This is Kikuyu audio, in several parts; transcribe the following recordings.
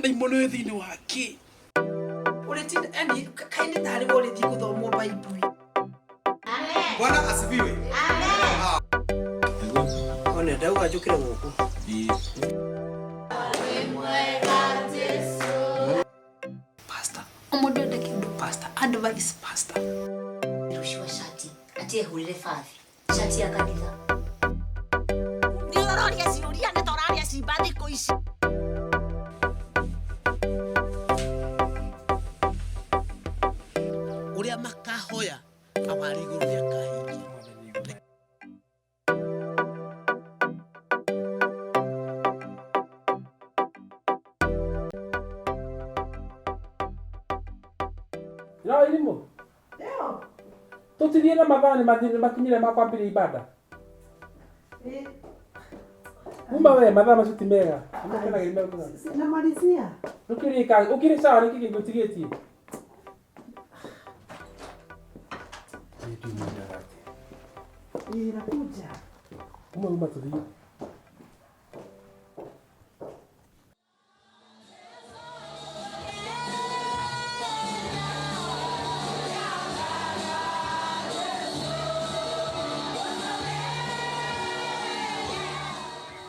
Ndaimono ĩ thĩinĩ wake. Ũrĩtinda yani kaĩ nĩ tarĩ we ũrĩthiĩ gũthomwo Bible. Bwana asifiwe. One ndauga njũkĩre gũkũ. Pastor, ũmũndũ ende kĩndũ pastor, advice pastor. Rũciũ shati ati ehũrĩre bathi shati ya kanitha. Nĩ ũroria ciũria nĩ ta ũraria cimba thikũ ici. Ũrĩa makahoya awarĩ igũrũ nĩakahingia. No irimũ. Tũtithiĩ na mathaa nĩ makinyire ma kwambĩrĩria ibada. Uma we mathaa macio ti mega. Nĩmakenagĩrĩria. Namalizia. Ũkĩrĩ ka ũkĩrĩ sawa nĩkĩ kĩngĩ ũtigĩtie? Niĩ ndimenyaga atĩ. Ĩ, nakuja. Uma uma tũthiĩ.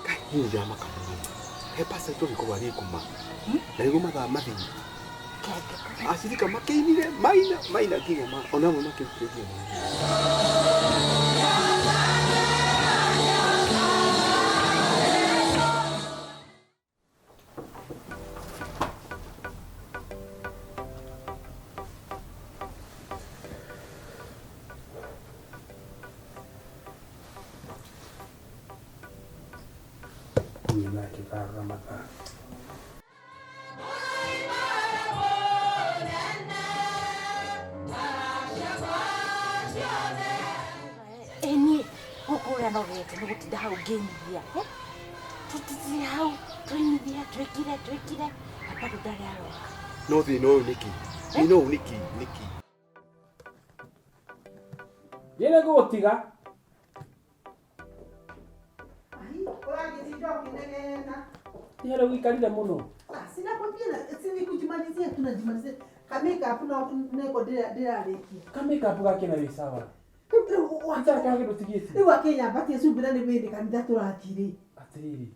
Kai niĩ ndĩramaka mũno. He pastor tũgĩkorwo arĩ kuma. Na nĩguo mathaa mathiĩ. Acirika makĩinire maina maina nginya ma ona amwe makĩrutĩria maina. Niĩ nake karora mathaa. Ĩ niĩ gũkũ ũrĩa nogete nĩ gũtinda hau ngĩinithia. Tũtitire hau tũinithie twĩkire twĩkire na bado ndarĩ aroka. No thĩna ũyũ nĩkĩ? Thĩna ũyũ nĩkĩ? Nĩkĩ? Niĩ nĩngũgũtiga. Ai, ũragĩtinda ũkĩnegena. Ti harĩa ũgĩikarire mũno. Ah, sinakwambia si ni kujimalizia tunajimalizia. Ka makeup no nĩko ndĩrarĩkia. Ka makeup gake na wĩ sawa. Rĩu Itarĩ kana kĩndũ ũtigĩtie. rĩu akĩnyambatia cumbĩ na nĩ hĩndĩ kanitha tũrathiĩ rĩ. Atĩrĩrĩ,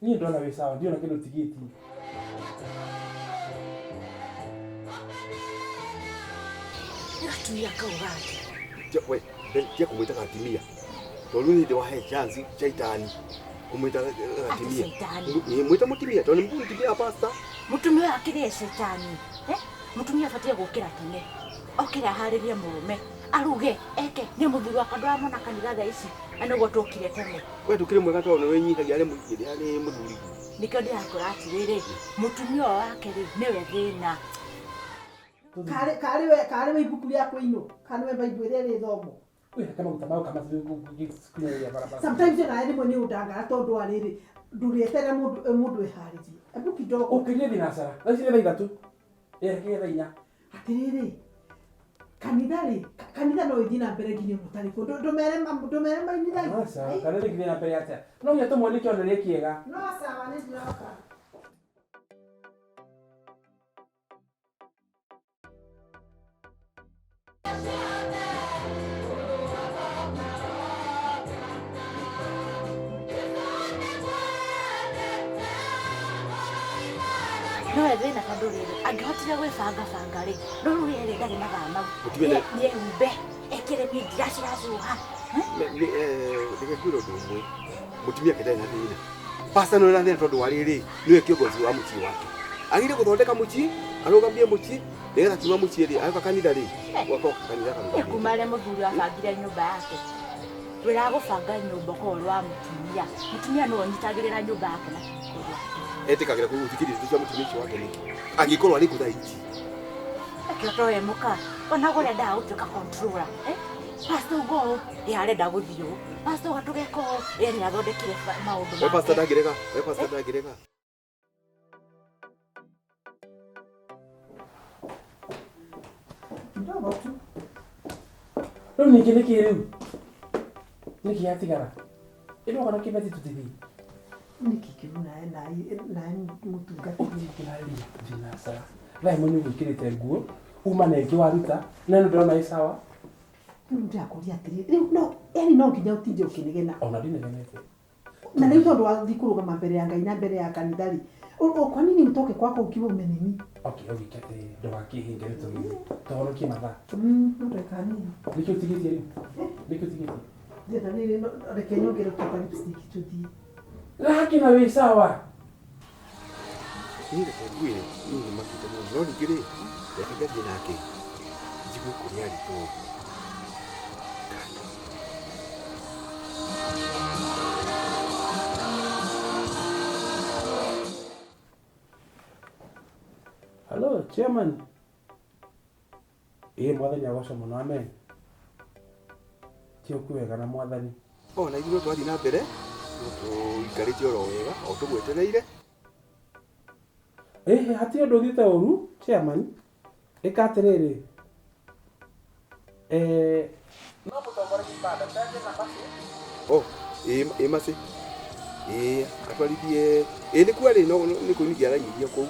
niĩ ndona wĩ sawa, ndiona kĩndũ ũtigĩtie. Nĩ gatumia kau gake. We, tia kũmwĩta gatimia. Tondũ rĩu hĩndĩ wahe chance shaitani kũmwĩta gatimia. Ati shaitani. Ĩ, mwĩta mũtimia tondũ nĩ mũtimia wa pastor. Mũtumia ũyũ akĩrĩ caitani. Mũtumia abatiĩ gũkĩra tene. Okĩre aharĩrie mũrũme. Aruge, eke, nĩ mũthuri wakwa ndũramona kanitha thaa ici. Na nĩguo tũkire tene. We ndũkĩrĩ mwega tondũ nĩ wĩnyihagia harĩ mũingĩ harĩ mũthuri. Nĩkĩo ndĩrakũra atĩrĩrĩ, mũtumia ũyũ wake rĩ, nĩwe thĩna. Karĩ karĩ we karĩ we ibuku rĩa kũinwo. Kana we Bible ĩrĩa ĩrĩthomwo. Wĩhake maguta mau kamakunyĩrĩria barabara. Sometimes ona rĩmwe nĩ ũndangara tondũ wa rĩrĩ ndũrĩeterera mũndũ mũndũ eharĩrie. Hebu kidogo. Ũkĩrie thinacara. Thaa ici nĩ thaa ithatũ. Ĩrekire thaa inya. Atĩrĩrĩ, kanitha rĩ, kanitha no ĩthiĩ na mbere nginya ona ũtarĩ kuo. Ndũmere ndũmere mainithagie. Aca, kanitha ĩngĩthiĩ na mbere atĩa? No nginya tũmuonie kĩonereria kĩega. No sawa nĩ ndĩroka. Nowe thĩna tondũ rĩrĩ angĩhotire gwĩbanga banga rĩ no rĩu rĩrĩ ndarĩ mathaa mau. Mũtumia nĩ- Nĩ ehumbe ekĩre mĩngira ciracũha. Reke ngwĩre ũndũ ũmwe. Mũtumia ake ndarĩ na thĩna. Pastor nĩwe na thĩna tondũ wa rĩrĩ nĩwe kĩongozi wa mũciĩ wake. Agĩrĩire gũthondeka mũciĩ, arũgamie mũciĩ, nĩgetha kiuma mũciĩ rĩ, agĩũka kanitha rĩ, gũgakorwo kanitha Nĩ kuma karũgamĩte. rĩrĩa mũthuri abangire nyũmba yake wĩra wa gũbanga nyũmba ũkoragwo ũrĩ wa mũtumia. Mũtumia nĩwe ũnyitagĩrĩra nyũmba yake na kĩhiko gĩake. Etĩkagĩra gũthikĩrĩria ndeto cia mũtumia ũcio wake nĩkĩ? Angĩkorwo arĩ kũ thaa ici. Akĩo to we mũka ona ũrendaga gũtuĩka controller. Pastor uga ũũ, ĩ arenda gũthiĩ ũũ. Pastor uga tũgeka ũũ, ĩ nĩ athondekire maũndũ We pastor make. ndangĩrega, we pastor ndangĩrega. Kidogo tu. Rĩu ningĩ nĩkĩ rĩu? Nĩkĩ yatigara? Ĩno kana kĩbeti tũtithiĩ. Nĩkĩ kĩũru nawe nawe mũtungatĩri? Ũtingĩraria thinacara. Thaa ĩmwe nĩ ũgwĩkĩrĩte nguo, uma na ĩngĩ waruta, na ĩno ndĩrona ĩ sawa. Rĩu ndĩrakũria atĩrĩrĩ, rĩu no yani no nginya ũtinde ũkĩnegena. Ona ndinegenete. Na rĩu tondũ wathiĩ kũrũgama mbere ya Ngai na mbere ya kanitha rĩ, kwa nini utoke kwako ukiwa umenini? Okay, ũgĩke atĩrĩrĩ, ndũgakĩhinge nĩ tũgĩthiĩ. Tũhonokie mathaa. No ndagĩka nini. Nĩkĩ ũtigĩtie rĩu? Nĩkĩ ũtigĩtie? Ndĩrenda rĩrĩ reke nyongerere tũka lipstick tũthiĩ. Lakini na wĩ sawa. Niĩ reke ngwĩre, niĩ nĩ makĩte mũno, no ningĩ rĩ, reke ngathiĩ nake njigue kũrĩa arĩ tondũ. Hello, chairman. Ĩĩ mwathani agocwo mũno, amen. Ti ũkuĩ wega na mwathani. Ona ithuĩ no twathiĩ na mbere, no tũikarĩte oro wega, o tũgwetereire. Ĩhĩ, hatirĩ ũndũ ũthiĩte ũru, chairman. Ĩka atĩrĩrĩ. No mũtongoria ibanda, cenjia namba cio. Oh, ĩ macĩ. Ĩ atwarithie, ĩ nĩ kuo arĩ no nĩ kũinithia arainithia kũu.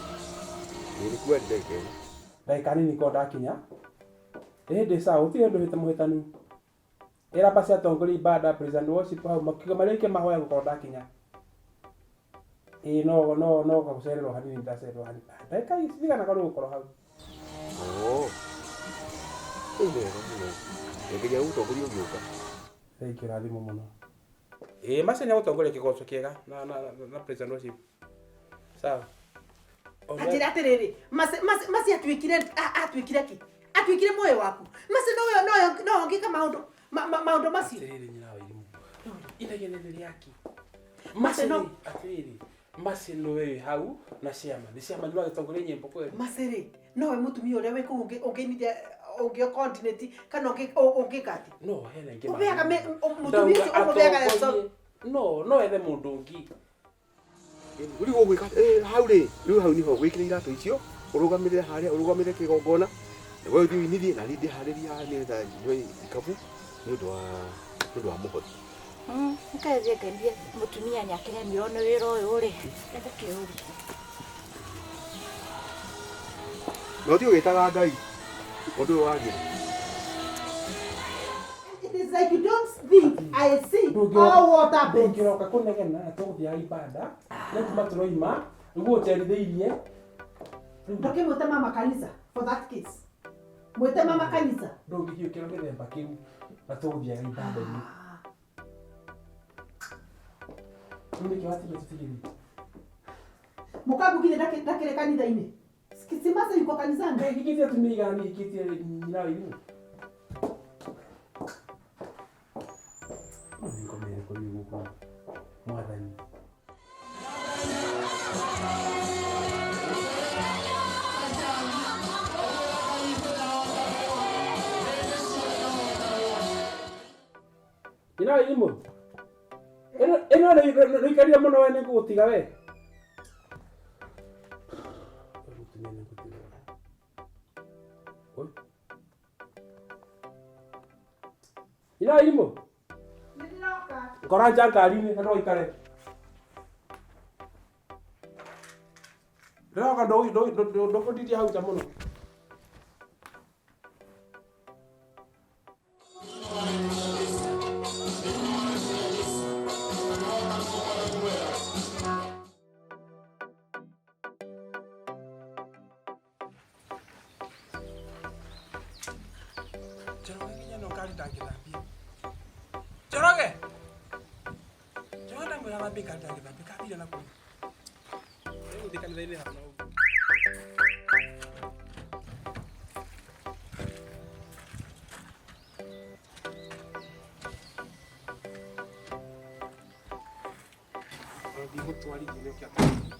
Ĩ nĩ kuo arĩ ndagĩka ĩno. Ndagĩka nini korwo ndakinya. Ĩ ndĩ sawa, gũtirĩ ũndũ mũhĩtanu. Ĩra basi atongoria ibanda, praise and worship hau, makiuga marĩkie mahoya gũkorwo ndakinya. Ĩ no no no gũcererwo hanini ndacererwo hanini. Ndagĩka cigana korwo gũkorwo hau. Oh. Ĩ nĩ wega mũno. Ngeria gũtongoria ũgĩũka. Thank you, rathimo mũno. Ĩ macio nĩ agũtongoria kĩgoco kĩega na na na praise and worship. Sawa. Anjĩra atĩrĩrĩ, maci atuĩkire atuĩkire kĩ? Atuĩkire muoyo waku. Maci noyo noyo no ũngĩka maũndũ maũndũ macio. Atĩrĩrĩ nyina wa irimũ. Inegene nĩ rĩaki. Maci no atĩrĩrĩ, maci nĩwe wĩ hau na chairman. Nĩ chairman nĩwe agĩtongoria nyĩmbo kweli. Maci rĩ, nowe mũtumia ũrĩa wĩ kũu ũngĩinithia ũngĩ coordinate kana ũngĩka atĩ? No hena ingĩ. Ũheaga mũtumia ũcio ũmũheaga No, no ethe mũndũ ũngĩ. Rĩu ũgwĩka hau rĩ, rĩu hau nĩho wĩkĩre iratũ icio, ũrũgamĩrĩre harĩa, ũrũgamĩrĩre kĩgongona, na we ũthiĩ ũinithie, na niĩ ndĩharĩrie haha nĩgetha nyue ikabu nĩ ũndũ wa mũhothi. Nĩkathie ngaithie mũtumia nĩakĩremirwo nĩ wĩra ũyũ rĩ, ethe kĩũria. Na ũthiĩ ũgĩtaga Ngai ũndũ ũyũ wagĩre. It is like you don't think I see all water beds. Ndũngĩroka kũnegena na tũgũthiaga ibanda, nĩ kuma tũroima, nĩguo ũnjerithĩirie. Ndũkĩmwĩte mama kanitha for that case. Mwĩte mama kanitha. Ndũngĩhiũkĩra gĩthemba kĩu na tũgũthiaga ibanda-inĩ. Rĩu nĩkĩ watinda tũtigithĩtie? Mũkangu githĩ ndakĩrĩ kanitha-inĩ? Simasa yuko kanisani. Ngai hikĩtie atumia igana niĩ hikĩtie nyina wa irimũ. Nĩ ngoma ĩrĩkũ rĩu gũkũ mwathani? Nyina wa irimũ. Ĩno nĩikarire mũno we nĩngũgũtiga we. Mũtumia nĩngũtiga. Oi. Nyina wa irimũ. Nĩndĩroka. Ngora nja ngari-inĩ na ndũgaikare. Ndĩroka ndũkũndirie hau nja mũno. Njoroge nginya no ngari ndangĩthambia. Njoroge! Njoroge ndamwĩra athambie ngari ndangĩthambia, kathire na kũu. Rĩu gũthiĩ kanitha-inĩ hana ũguo. Ona ndigũtwarithia nĩũke atwarithie.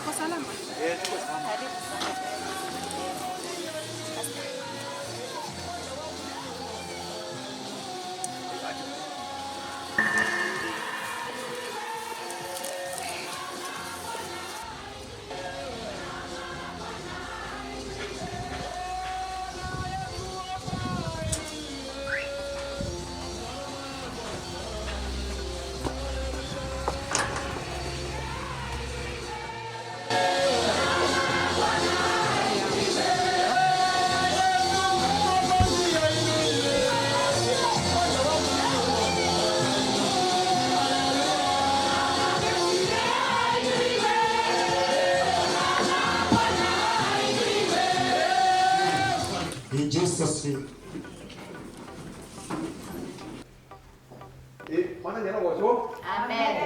Uko salama? Eh, tuko salama. Karibu sana. In Jesus' name. Eh, mwathani arogocwo. Amen.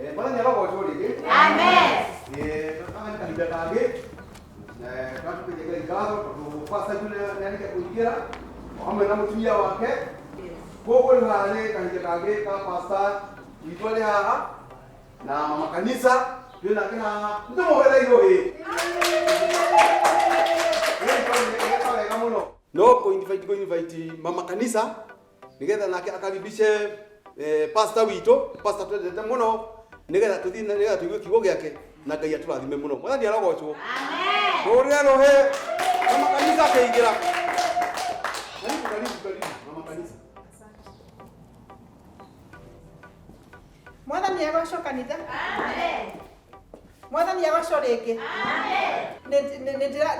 Eh, mwathani arogocwo rĩngĩ. Amen. Eh, haha nĩ kahinda kangĩ. Eh, tũratũkĩria Ngai ngatho tondũ pastor June nĩarĩkia kũingĩra o hamwe na mũtumia wake. Koguo rĩu haha nĩ kahinda kangĩ ka pastor witũ arĩ haha na mama kanitha twĩ nake haha. Nĩtũmũhũrĩre irũhĩ. Nĩ wega mũno. No kũ-invite kũ-invite mama kanitha nigetha nake akaribishe eh, pastor witũ, pastor twendete mũno, nigetha tũthiĩ na nigetha tũigue kiugo gĩake na Ngai atũrathime mũno. Mwathani arogocwo. Tũrĩre rũhĩ mama kanitha akĩingĩra. Karibu, karibu, karibu mama kanitha. Mwathani agocwo kanitha. Mwathani agocwo rĩngĩ. Nĩ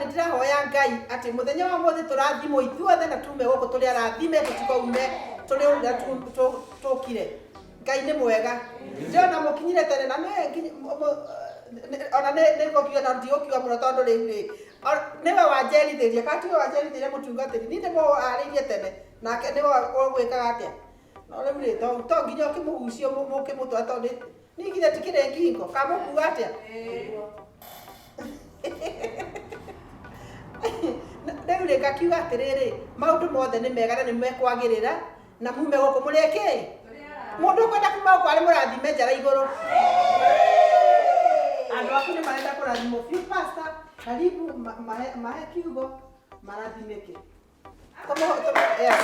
ndĩrahoya Ngai atĩ mũthenya wa ũmũthĩ tũrathimwo ithuothe na tume gũkũ tũrĩ arathime tũtikaume tũrĩ ũrĩa tũkire. Ngai nĩ mwega. Ndĩrona mũkinyire tene na nĩ ona nĩ ngũkiuga na ndigũkiuga mũno tondũ rĩu rĩ nĩwe wanjerithĩria kana tiwe wanjerithĩria mũtungatĩri niĩ nĩmũharĩirie tene nake nĩwe ũgwĩkaga atĩa no rĩu rĩ to nginya ũkĩmũgucie mũkĩmũtwara tondũ niĩ githĩ tikĩrĩ ngingo kamũkuga atĩa rĩu rĩ ngakiuga atĩrĩrĩ maũndũ mothe nĩ mega na nĩ mekwagĩrĩra na mume gũkũ mũrĩ kĩ mũndũ ũkwenda kuma gũkũ arĩ mũrathime njara igũrũ andũ aku nĩ marenda kũrathimwo biũ pastor karibu mahe kiugo marathimĩke. Yes.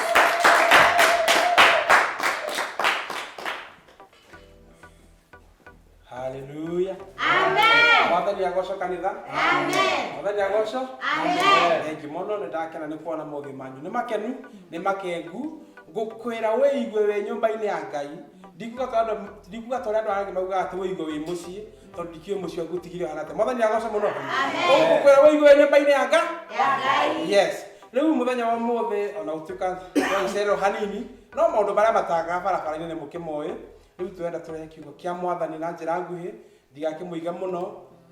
Hallelujah. Amen. Mwathani agocwo kanitha. Amen. Mwathani agocwo. Amen. Thank you mũno nĩ ndakena nĩ kuona mothiũ manyu. Nĩ makenu, nĩ makengu. Ngũkwĩra wĩigue wĩ nyũmba-inĩ ya Ngai. Ndikuga tondũ ndikuga tondũ andũ arĩa angĩ maugaga atĩ wĩigue wĩ mũciĩ tondũ ndikĩũĩ mũciĩ waku ũtigire ũhana atĩa. Mwathani agocwo mũno. Amen. Ngũkwĩra wĩigue wĩ nyũmba-inĩ ya Ngai. Ya Ngai. Yes. Rĩu mũthenya wa ũmũthĩ ona gũtuĩka twacererwo hanini no maũndũ marĩa matangaga barabara-inĩ nĩ mũkĩmoĩ. Rĩu tũrenda tũrehe kiugo kĩa mwathani na njĩra nguhĩ ndigakĩmũiga mũno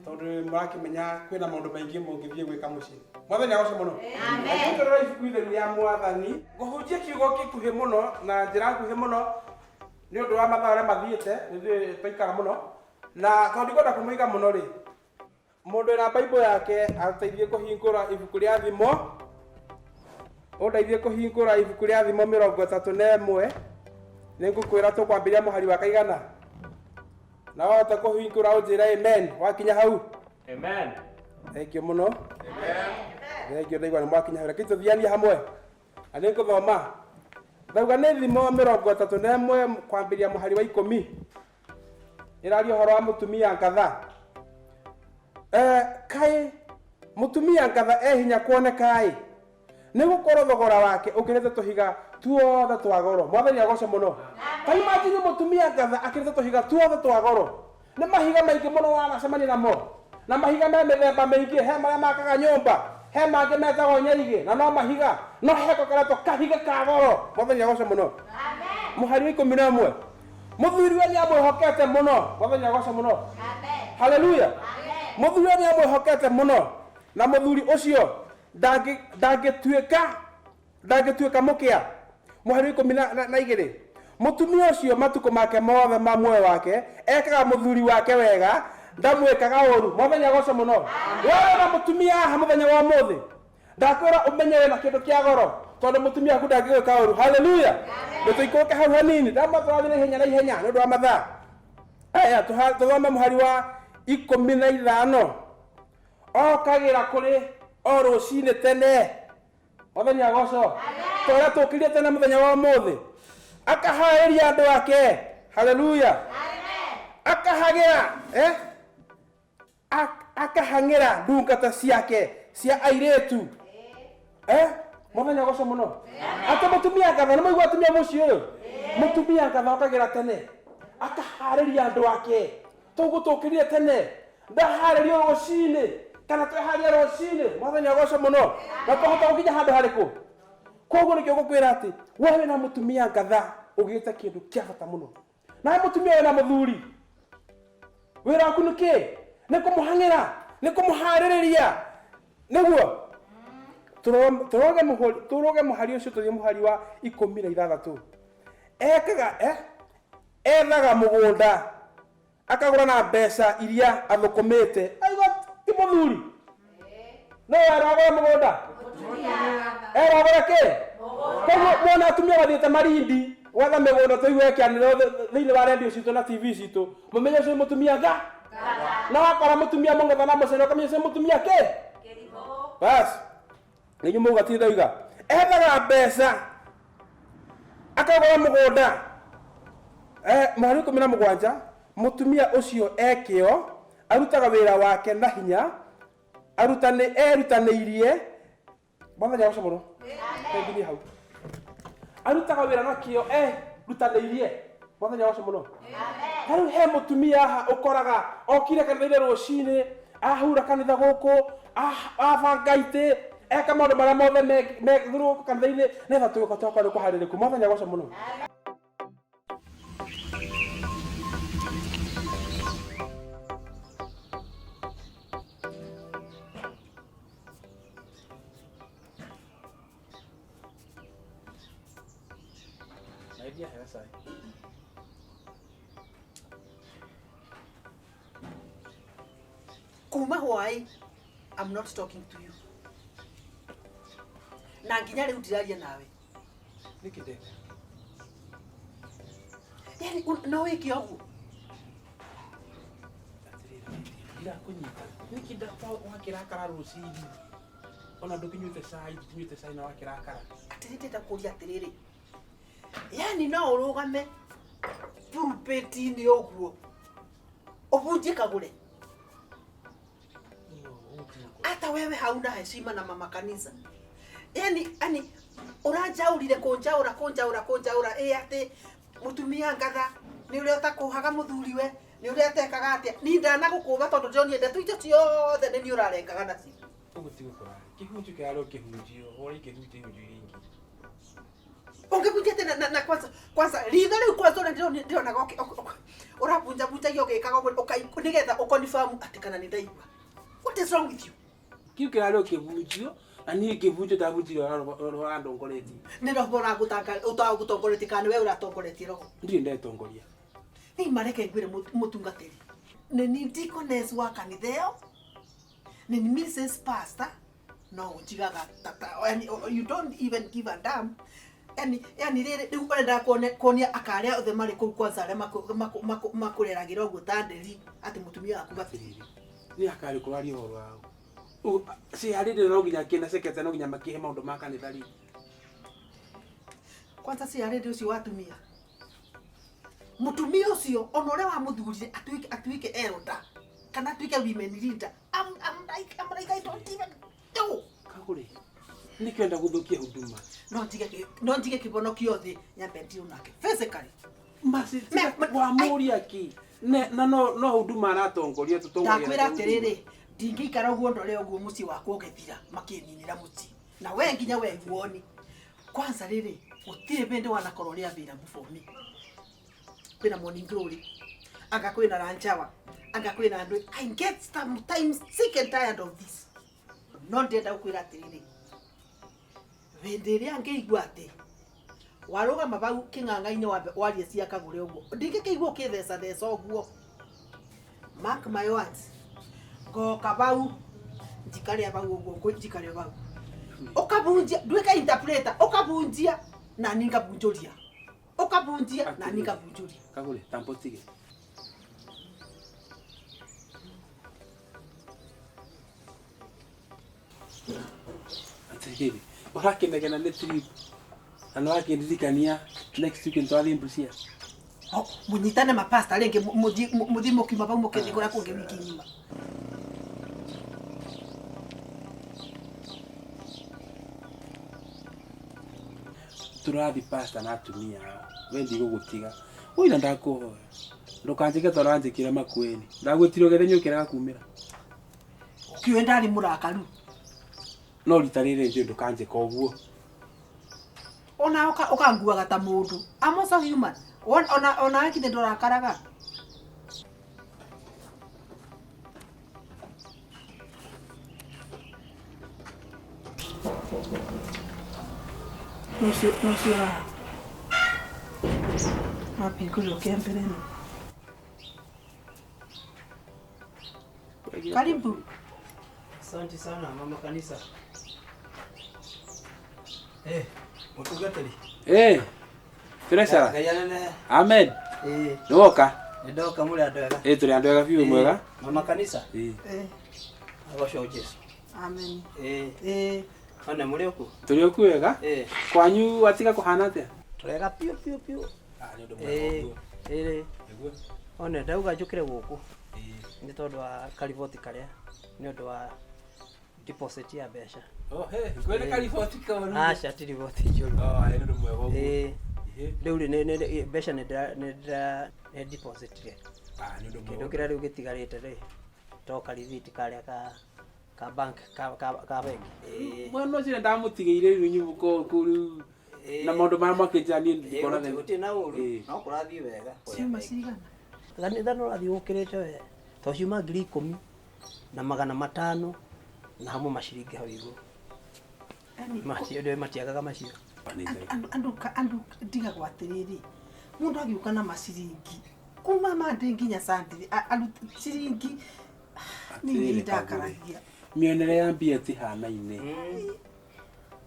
tondũ mũrakĩmenya kwĩna maũndũ maingĩ mũngĩthiĩ gwĩka mũciĩ. Mwathani agocwo mũno. Amen. Tũrora ibuku itheru rĩa mwathani ngũhunjia kiugo gĩkuhĩ mũno na njĩra nguhĩ mũno nĩ ũndũ wa mathaa ũrĩa mathiĩte nĩthuĩ twaikara mũno na tondũ ndikwenda kũmũiga mũno rĩ mũndũ wĩna Bible yake ateithie kũhingũra ibuku rĩa Thimo ũndeithie kũhingũra ibuku rĩa Thimo 31 nĩ ngũkwĩra tũkwambĩrĩria mũhari wa kaigana na wahota kũhingũra ũnjĩre amen wakinya hau. Amen. Thank you mũno. Thank you ndaigua nĩ mwakinya hau. Reke tũthianie hamwe na nĩ ngũthoma ndauga nĩ Thimo 31 kwambĩrĩria mũhari wa 10 ĩraria ũhoro wa mũtumia ngatha. Kaĩ mũtumia ngatha e hinya kuoneka ĩ nĩ gũkorwo thogora wake ũkĩrĩte tũhiga tuothe twa goro. Mwathani agoce mũno. Ta imagine mũtumia ngatha akĩrĩte tũhiga tuothe twa goro. Nĩ mahiga maingĩ mũno wanacemania namo na mahiga me mĩthemba mĩingĩ. He marĩa makaga nyũmba, he mangĩ metagwo nyaigĩ na no mahiga, no he kokaretwo kahiga ka goro. Mwathani agoce mũno. Mũhari wa 11 mũthuri we nĩamwĩhokete mũno. Mwathani agoce mũno. Haleluya. Mũthuri we nĩamwĩhokete mũno na mũthuri ũcio ndangĩtuĩka mũkĩa. Mũhari wa 12 mũtumia ũcio matukũ make mothe ma muoyo wake ekaga mũthuri wake wega ndamwĩkaga ũru. Mwathani agoce mũno. Wewe na mũtumia haha mũthenya wa ũmũthĩ ndakwĩra ũmenye wĩna kĩndũ kĩa goro tondũ mũtumia waku ndangĩgwĩka ũru. Haleluya. Nĩtũikũrũke hau hanini ndamatũrathiĩ na ihenya na ihenya nĩ ũndũ wa mathaa. Aya tũthome mũhari wa 15. Okagĩra kũrĩ o rũcinĩ tene. Mwathani agocwo. Tũrĩa tũkĩrire tene mũthenya wa ũmũthĩ. Akaharĩria andũ ake. Haleluya. Akahagĩra, eh? Akahang'ĩra ndungata ciake cia airĩtu. Eh? Mwathani agocwo mũno. Atĩ mũtumia ngatha, nĩ mũigua atumia mũciĩ ũyũ? Mũtumia ngatha okagĩra tene. Akaharĩria andũ ake. Toguo tũkĩrire tene. Ndaharĩrio rũcinĩ kana tweharĩria rũcinĩ. Mwathani agocwo mũno. Na twahota gũkinya handũ harĩkũ? Koguo nĩkĩo ngũkwĩra atĩ we wĩna mũtumia ngatha ũgĩte kĩndũ kĩa bata mũno. Nawe mũtumia wĩna mũthuri, wĩra waku nĩ kĩ? Nĩ kũmũhang'ĩra, nĩ kũmũharĩrĩria. Nĩguo tũroge mũhari ũcio tũthiĩ mũhari wa 16. Ekaga, ethaga mũgũnda akagũra na mbeca iria athũkũmĩte. Aigua ti mũthuri. No eragũra mũgũnda. Eragũra kĩ? Koguo mwona atumia mathiĩte Malindi gwetha mĩgũnda tũigue ĩkĩanĩrĩrwo thĩinĩ wa redio citũ na TV citũ, mũmenye ũcio nĩ mũtumia nga. Na wakora mũtumia mũng'etha na mũcene ũkamenya ũcio nĩ mũtumia kĩ? Bas. Nĩ inyuĩ mũuga ti ndauga. Ethaga mbeca akagũra mũgũnda. Mũhari 17, mũtumia ũcio ekĩo arutaga wĩra wake na hinya, erutanĩirie. Mwathani agocwo mũno. Thengiũ hau. Arutaga wĩra na kĩo erutanĩirie. Mwathani agocwo mũno. Rĩu he mũtumia haha ũkoraga okire kanitha-inĩ rũcinĩ, ahura kanitha gũkũ, abanga itĩ, eka maũndũ marĩa mothe mekĩrwo kanitha-inĩ, nĩgetha tũgĩũka tũgakorwo nĩ kũharĩrĩku. Mwathani agocwo mũno. Kuma hwai, I'm not talking to you. Na nginya rĩu ndiraria nawe. Nĩkĩ ndeka? Yani no wĩke ũguo? Atĩrĩrĩ, ndirakũnyita. Nĩkĩ wakĩrakara rũcinĩ? Ona ndũkĩnyuĩte cai, ndũkĩnyuĩte cai na wakĩrakara. Atĩrĩ, ndĩrenda kũria atĩrĩrĩ. Yani no ũrũgame pulpit-inĩ ũguo ũbunjie kagũre. Hata wewe hauna heshima na mama kanisa. Yani, yani ũranjaũrire kũnjaũra kũnjaũra kũnjaũra ĩ atĩ mũtumia ngatha nĩ ũrĩa ũtakũhaga mũthuriwe, nĩ ũrĩa atekaga atĩa. Niĩ ndanagũkũma tondũ ndĩronire ndeto icio ciothe nĩ niĩ ũrarengaga nacio. Ũguo tiguo kũrarĩ. Kĩhunjio kĩrarĩ o kĩhunjio, ũrĩa ingĩhunjia ihunjio iria ingĩ. Ũngĩbunjia atĩa na kwanza ritho rĩu kwanza ũrĩa ndĩronaga ũrabunjabunjagia ũgĩkaga ũguo, nĩgetha ũkonfirm atĩ kana nĩ ndaigua. What is wrong with you? Kĩu kĩrarĩ o kĩhunjio, na niĩ ngĩbunjio ndabunjirie roho ũrandongoretie. Nĩ roho ũragũtongoretie kana nĩwe ũratongoretie roho? Ndirĩ ndetongoria. Niĩ mareke ngwĩre mũtungatĩri. Nĩ niĩ deaconess wa kanitha ĩyo, nĩ niĩ Mrs. Pastor, no ũnjigaga tata, yani, you don't even give a damn. Yani, yani rĩrĩ, rĩu ũrenda kuonia aka arĩa othe marĩ kũu kwanza arĩa makũreragĩra ũguo ta nderi, atĩ mũtumia waku gatirĩ. Nĩ akarĩ kũraria ũhoro wao. Ciarĩ no nginya kĩna secretary no nginya makĩhe maũndũ ma kanitha rĩ. Kwanza ciarĩ ũcio wa atumia. Mũtumia ũcio ona ũrĩa wamũthurire atuĩke elder kana atuĩke women leader. I'm like I don't even know. Kagũre. Nĩkĩo enda gũthũkia huduma. No njige kĩbono kĩothe nyambe ndirũ nake physically. Masi, wamũria kĩ? Ne, na no huduma aratongoria tũtongoria. Ndakwĩra atĩrĩrĩ, ndingĩikara ũguo ndore ũguo mũciĩ wakwa ũgĩthira makĩninĩra mũciĩ. Na we nginya we guoni. Kwanza rĩrĩ, gũtirĩ hĩndĩ wanakorwo ũrĩ available for me. Kwĩna morning glory, anga kwĩna lunch hour, anga kwĩna andũ. I get sometimes sick and tired of this. No ndĩrenda gũkwĩra atĩrĩrĩ, hĩndĩ ĩrĩa ngĩigua atĩ warũgama bau kĩng'ang'a-inĩ wambe warie cia kagũre ũguo, ndingĩkĩigua ũkĩthecatheca ũguo. Mark my words, ngoka bau njikare bau ũguo, njikare bau. Ũkabunjia, nduĩke interpreter, ũkabunjia na niĩ ngabunjũria. Ũkabunjia na niĩ ngabunjũria. Kagũre, tambo tige. Atiriri, ũrakĩnegena nĩ trip na nĩ wakĩndirikania next week nĩtwathiĩ Busia. Oh, munyitane mapasta rĩngĩ mũthiĩ mũkiuma vau mũkĩthiĩ kũrĩa kũngĩ wiki ng'ima. Tũrathiĩ pasta na atumia ao, we ndigũgũtiga. Ũira ndakũhoya ndũkanjĩke ta ũranjĩkire Makueni. Ndagwĩtire ũgethe nyũkĩraga kumĩra. Ũkiũĩ ndarĩ mũrakaru. No rita rĩrĩ njũĩ ndũkanjĩka ũguo. Ona ũkanguaga ta mũndũ. I'm also human. Ona githĩ ndũrakaraga. Nũcio haha. Wahingũrĩrwo kĩa mbere nũ. Karibu. Asante sana mama kanisa. Eh, mũtungatĩri. Eh, Treasurer. Ngai anene. Amen. Eh, Nĩwoka? nĩndoka mũrĩ andũ ega. Ĩ tũrĩ andũ ega biũ mwega. Mama kanisa. Ĩ. Eh, Agocwo Jesu. amen. Eh, Eh, one mũrĩ oku? Tũrĩ oku wega. Eh, Kwanyu watiga kũhana atĩa? tũrega piũ piũ piũ. Ah, nĩ ũndũ Eh, eh, Nĩguo. one ndauga njũkĩre gũkũ nĩ tondũ wa kariboti karĩa nĩ ũndũ wa deposit ya mbeca. Oh, he, kwene kariboti koru. Aca ti riboti njũru. Oh, nĩ ũndũ mwega ũguo. Eh, Ĩ. rĩu rĩ nĩ mbeca nĩ ndĩra nĩ ndĩra nĩ depositire. Ah, nĩ ũndũ Kĩndũ mwega. kĩrĩa rĩu gĩtigarĩte rĩ to karithiti karĩa ka bank ka bengi. Ĩĩ. Mwana ũcio ndamũtigĩire rĩu nyubu kũu rĩu na maũndũ marĩa mwakĩnjĩra niĩ ndikona thĩna. Gũtirĩ na ũru Ĩĩ. no kũrathiĩ wega. Ciuma cigana? Kanitha nĩ ũrathiĩ ũkĩrĩte we to ciuma 10,500 na hamwe maciringi hau igũrũ. Yaani, Macio ndĩwe matiagaga macio. Andũ ndigagwo atĩrĩrĩ, mũndũ agĩũka na maciringi kuma Monday nginya Sunday ciringi nĩ Atĩrĩrĩ, ndakaragia. Mĩonere ya mbia tihanaine.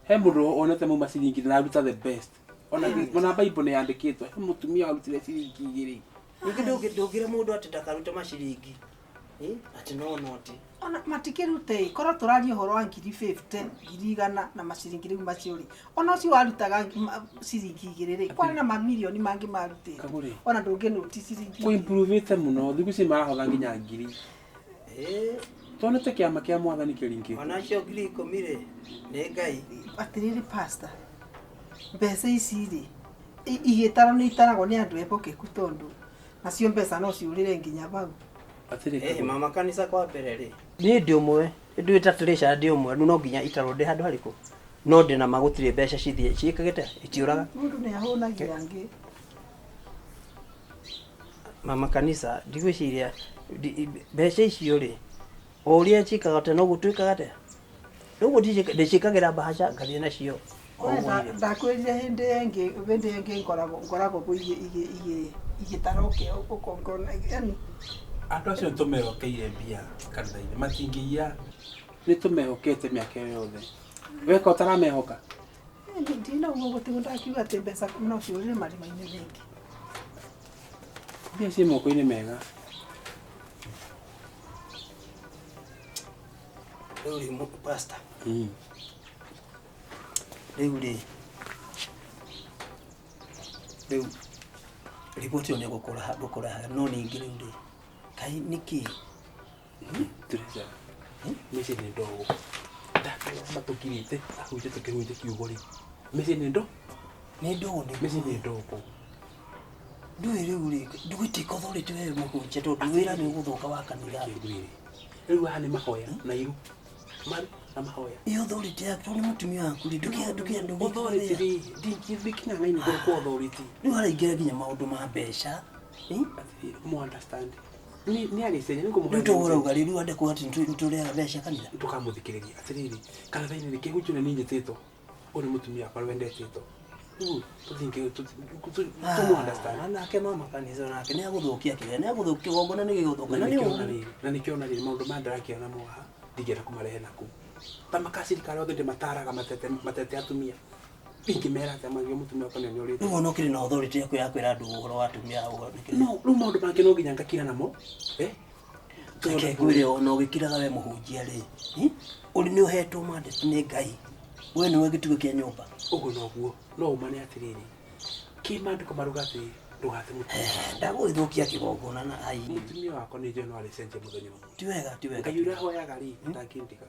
He mũndũ wonete mauma ciringi na aruta the best. Ona Bible nĩ yandĩkĩtwo he mũtumia warutire ciringi igĩrĩ. Ningĩ ndũngĩra mũndũ atĩ ndakarute maciringi. Ĩ, atĩ no noti. Ona matikĩrute korwo tũraria ũhoro wa 50,000 100,000 na maciringi rĩu macio rĩ, ona ũcio warutaga ciringi igĩrĩ rĩ, kwarĩ na mamirioni mangĩ marutĩte. Kagũre. Ona ndũngĩnũti ciringi. Kũ improvĩte mũno thikũ ici marahotha nginya ngiri. Ĩ, Tuonete kĩama kĩa mwathani kĩringĩte. ona acio 10,000 rĩ nĩ Ngai. Atĩrĩrĩ pastor, mbeca ici rĩ igĩtarwo nĩ itaragwo nĩ andũ ehokeku tondũ nacio mbeca no ciũrĩre nginya vau. Atĩrĩ, Eh, mama kanisa kwa mbere rĩ niĩ ndĩ ũmwe nduĩte treasure ndĩ ũmwe rĩu no nginya itarwo ndĩ handũ harĩkũ no ndĩ na ma gũtirĩ mbeca cithiĩ ciĩkagĩte itiũraga. Mũndũ nĩ ahũnagia angĩ. Mama kanisa ndigwĩciria mbeca icio rĩ o ũrĩa ciĩkaga atĩa noguo twĩkaga atĩa noguo ndĩciĩkagĩra mbahaca ngathiĩ nacio o We ũguo irĩ. ndakwĩrire hĩndĩ ĩngĩ hĩndĩ ĩngĩ ngoragwo bo igĩtara ũkongona yani andũ acio nĩtũmehokeire mbia kanitha-inĩ matingĩiya nĩ tũmehokete mĩaka ĩyo yothe weka ũtaramehoka. Ndinauga ũguo tiguo ndakiuga atĩ mbeca no ciũrĩre marima-inĩ rĩngĩ. Mbia ciĩ moko-inĩ mega. Rĩu rĩ pastor rĩu rĩ rĩu riboti ĩyo nĩ ngũkũrehaga no ningĩ rĩu rĩ kaĩ nĩkĩ Treasure, mĩciĩ nĩ ndogo ndakarĩa matũkirĩte ahunjia tũkĩhunjia kiugo rĩ mĩciĩ nĩ ndo nĩ ndogo nĩ mĩciĩ nĩ ndogo ndũĩ rĩu rĩ ndũgĩtuĩka authority we mũhunjia tondũ wĩra nĩ ũgũthũka wa kanitha. Rĩu haha nĩ mahoya na iru maru na mahoya. Ĩ authority yaku tondũ nĩ mũtumia waku rĩ ndũkĩa ndũkĩa Authority rĩ ndingĩkinya ng'aini kũrĩ kwa authority. Rĩu haraingĩra nginya maũndũ ma mbeca. Atĩrĩrĩ, mũ understand nĩ agĩcenjia nĩ ngũmũhe Rĩu tũgũrauga rĩ rĩu andũ kuga atĩ nĩtũrĩaga mbeca kanitha. Ndũkamũthikĩrĩrie atĩrĩrĩ kanitha-inĩ rĩ kĩhunjio nĩ nyitĩtwo ũyũ nĩ mũtumia wakwa wendetĩtwo rĩu tũtingĩ tũmũ understand. Nake mama kanitha nake nĩ agũthũkia kĩrĩa nĩ agũthũkia igongona nĩ gĩgũthũka na na nĩ nĩkĩo ũru. na rĩrĩ na nĩkĩo na rĩrĩ maũndũ maya ndĩrakĩona mo haha ndingĩenda kũmarehe naku ta makacirikari othe ndĩmataraga matete matete atumia ingĩmera atĩa mangĩ mũtumia wakwa nĩ ũrĩte. Rĩu ona ũkĩrĩ na authority yaku ya kwĩra andũ ũhoro wa atumia ũguo nĩkĩ? No rĩu maũndũ mangĩ no nginya ngakira namo eh Reke ngwĩre ona ũgĩkiraga we mũhunjia rĩ, ũrĩ nĩ ũhetwo mandate nĩ Ngai. We nĩwe gĩtugĩ kĩa nyũmba. Ũguo noguo no ũmane atĩrĩrĩ kĩmandĩko maruga atĩ ndũgate mũtumia. Ndagũgĩthũkia kĩgongona na ai. Mũtumia wakwa nĩ njũĩ no arĩcenjia mũthenya ũmwe. Ti wega, ti wega. Ngai ũrĩa hoyaga rĩ ndangĩndiga.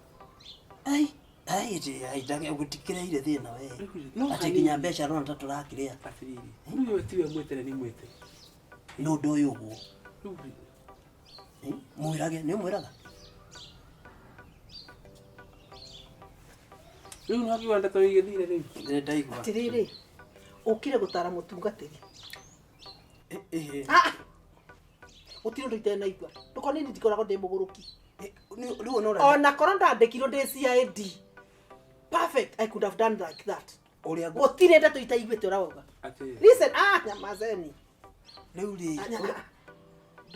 Ai, ai ĩtĩ ai ndagĩgũtikĩrĩire thĩna we. No Atĩ hanini. nginya mbeca rona ta tũrakĩrĩa. Atĩrĩrĩ rĩu we tiwe mwĩtene nĩ mwĩte. No ũndũ ũyũ ũguo. Rĩu Mwĩrage, nĩ ũmwĩraga? Rĩu nĩ wakiuga ndeto igĩthire rĩu. Ndaigua. Atĩrĩrĩ, ũkire gũtara mũtungatĩri. Ĩhĩ. Ah! Gũtirĩ ũndũ itenaigua. Ndũkone niĩ ndikoragwo ndĩ mũgũrũki. Rĩu ona ũrenda. Ona korwo ndandĩkirwo ndĩ CID. Perfect, I could have done like that. Ũrĩa ngũ. Gũtirĩ ndeto itaiguĩte ũrauga. Atĩrĩrĩ. Listen, ah, nyamazeni. Rĩu rĩ.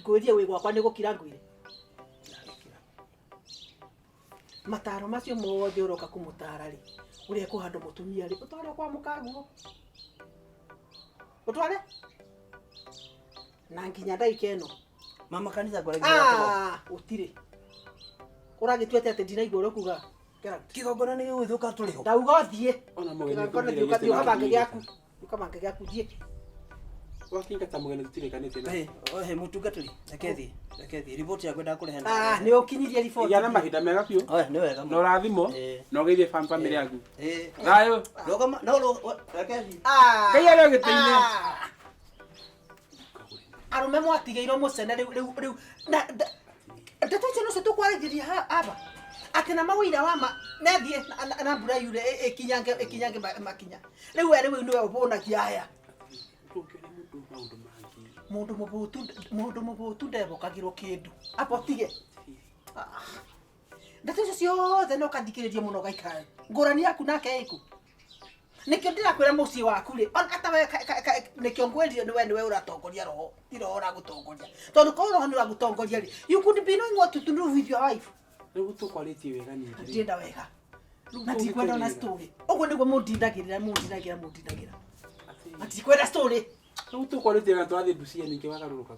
Ngwĩrie wĩ gwakwa nĩ gũkira ngwĩre. Mataro macio mothe ũroka kũmũtara rĩ, ũrĩa kũhandwo mũtumia rĩ, ũtware kwa mũkaguo. Ũtware? Na nginya ndagĩka ĩno. Mama kanitha ngwaragia kĩgongona. Ah, gũtirĩ. Ũragĩtua atĩ ndinaigua ũrĩa ũkuga. Get out. Kĩgongona nĩ gĩgũgĩthũka tũrĩ ho. Ndauga ũthiĩ. Ona mũgeni Kĩgongona tũtirĩkanĩtie thiĩ ũkabange na gĩaku. Thiĩ ũkabange gĩaku thiĩ. Wakingata mũgeni tũtirĩkanĩtie na. Ĩ, mũtungatĩri, reke thiĩ, reke thiĩ. Riboti yakwa ndakũrehe na. Ah, nĩ ũkinyirie riboti. Gĩa na mahinda mega biũ. Oya, nĩ wega Na ũrathimwo Ĩ. na ũgeithie famĩlĩ yaku. Ĩ. Thayũ. Rũgama, no reke thiĩ. Ah. Ngai arĩ o gĩtĩ-inĩ. Ah. Arũme mwatigĩirwo mũcene rĩu rĩu rĩu na ndeto icio nocio tũkwaragĩria aba atĩ na mawĩira wa ma nethiĩ na mbura yure ĩkinyange ĩkinyange makinya rĩu we rĩu nĩwe ũbũnagia aya. Ndũngĩona mũndũ maũndũ mangĩ. Mũndũ mũbũtu mũndũ mũbũtu ndebokagĩrwo kĩndũ abotige. Ndeto icio ciothe no ũkathikĩrĩria mũno ũgaikara ngũrani yaku nake ĩkũ. Nĩkĩo ndĩrakwĩra mũciĩ waku rĩ ona ata we nĩkĩo ngwĩrire nĩwe nĩwe ũratongoria roho ti roho ũragũtongoria tondũ korwo roho nĩ ũragũtongoria rĩ you could be knowing what to do with your wife. Rĩu tũkwarĩtie wega ningĩ rĩ. Ndienda wega Rĩu na ndikwenda ona tũgĩte wega. story ũguo nĩguo mũndindagĩrĩra mũndindagĩra mũndindagĩra Atĩrĩrĩ. na ndikwenda story. Rĩu tũkwarĩtie wega twathiĩ Busia ningĩ wagarũrũka.